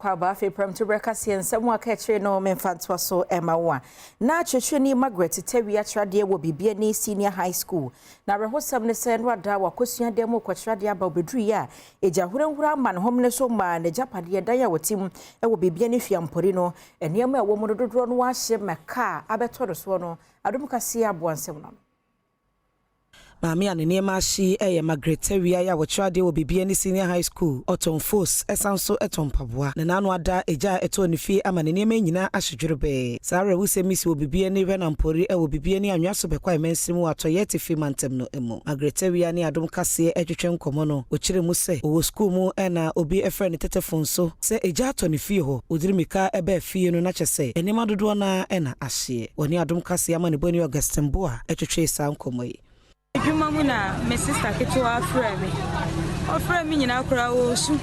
Akɔ afei prɛmto berɛ kaseɛ nsɛm a ka akyire no memfa ntoa so ɛma wo a na kyerɛkyerɛni Margaret Tawi akyerɛdeɛ wɔ Bibiani Senior High School na awerɛhosɛm ne sɛ no ada wakɔsua dan mu kɔkyerɛdeɛ aba obɛduru a ɛgya hurahura ama ne homene so ma n'agyapadeɛ dan a wɔte mu wɔ Bibiani Hwiampɔri no, nneɛma a ɛwɔ mu no dodoɔ no ahye ma kaa abɛtɔ no soɔ no. Adom Kaseɛ aboa nsɛm no. Maame a ne nneɛma ahye yɛ Margaret Tawia a wɔkyerɛ adeɛ wɔ Bibiani Senior High School. Ɔtɔn fos, ɛsan so tɔn mpaboa. Na n'ano ada egya a ɛtɔɔ ne fie ama ne nneɛma nyinaa ahye dwerɛbɛɛ. Saa awerɛhosɛm yi si wɔ Bibiani Hwɛnampɔri wɔ Bibiani Anwea so bɛkɔ Mansini mu wɔ Atɔeɛ Atifi Mantam no mu. Margaret Tawia ne Adom Kaseɛ twetwe nkɔmmɔ no, ɔkyerɛ mu sɛ ɔwɔ sukuu mu na obi frɛ ne tetefon so sɛ egya atɔ ne fie hɔ. Ɔdiri mmirika baa fie no na kyɛ sɛ nneɛma dodoɔ no ara na ahyeɛ. Wɔne Adom Kaseɛ amanebɔni Augustine Boa twetwee saa nkɔmmɔ yi. Adwuma mu na me sister ketewa frɛ me. Ɔfrɛ me nyinaa koraa ɔresu.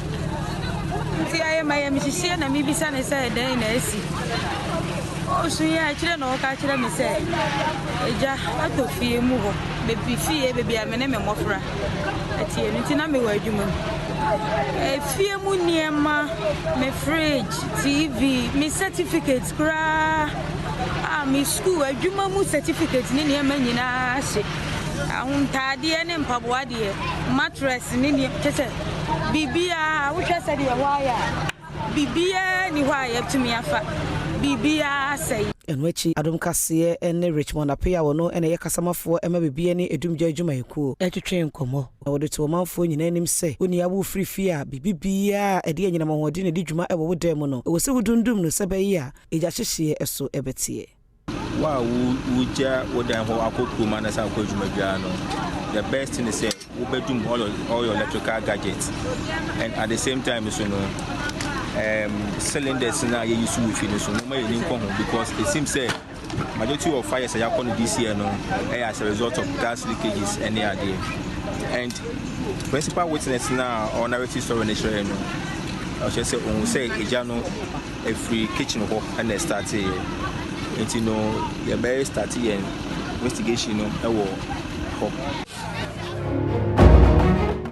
Nti ayɛ ma yɛ mehyehyɛ na mebisa ne sɛ dɛn na asi. Ɔsu yi akyerɛ na ɔka kyerɛ me sɛ agya atɔ fie mu hɔ. Bebi fie bebi a me ne me mmɔfra ɛteɛ no, nti na mewɔ adwuma mu. Efie mu nneɛma, me fridge, TV, me certificate koraa a me school adwuma mu certificate ne nneɛma nyinaa hye. Ahontaadeɛ ne mpaboa deɛ, mattress ne nneɛma, kyɛ sɛ biribiara wohwɛ sɛdeɛ ɛhɔ ayɛ a, biribiara ni hɔ a yɛtumi afa, biribiara sɛe. Ɛno akyi, Adom Kaseɛ ne Richmond Apea a wɔno na ɛyɛ kasamafoɔ ma Bibiani Edumgya adwumayɛkuo ɛtwetwe nkɔmmɔ na wɔde to ɔmanfoɔ nyinaa anim sɛ wo nea wofiri fie a biribi biara a ɛde anyinam ahoɔden na ɛdi dwuma ɛwɔ wo dan mu no, ɛwɔ sɛ wodundum no sɛ bɛyɛ a ɛgya hyehyeɛ ɛso ɛbɛteɛ. Wo a wogya wo dan hɔ akɔ kurom anasɛ akɔ adwuma biara no, the best thing is sɛ wobɛdum all your electrical gadgets, and at the same time so no, cylinders na yɛyi so wɔ fie no so, moma yɛni nkɔ ho, because it seems sɛ majority of fires a yɛakɔ no this year no ɛyɛ as a result of gas leakages ɛne adeɛ. And principal witness na ɔnarrate story no kyerɛ no, ɔkyerɛ sɛ ohun sɛ egya no efiri kitchen hɔ ɛna ɛstarteeɛ, nti no yɛbɛyɛ start yɛn investigation no ɛwɔ hɔ.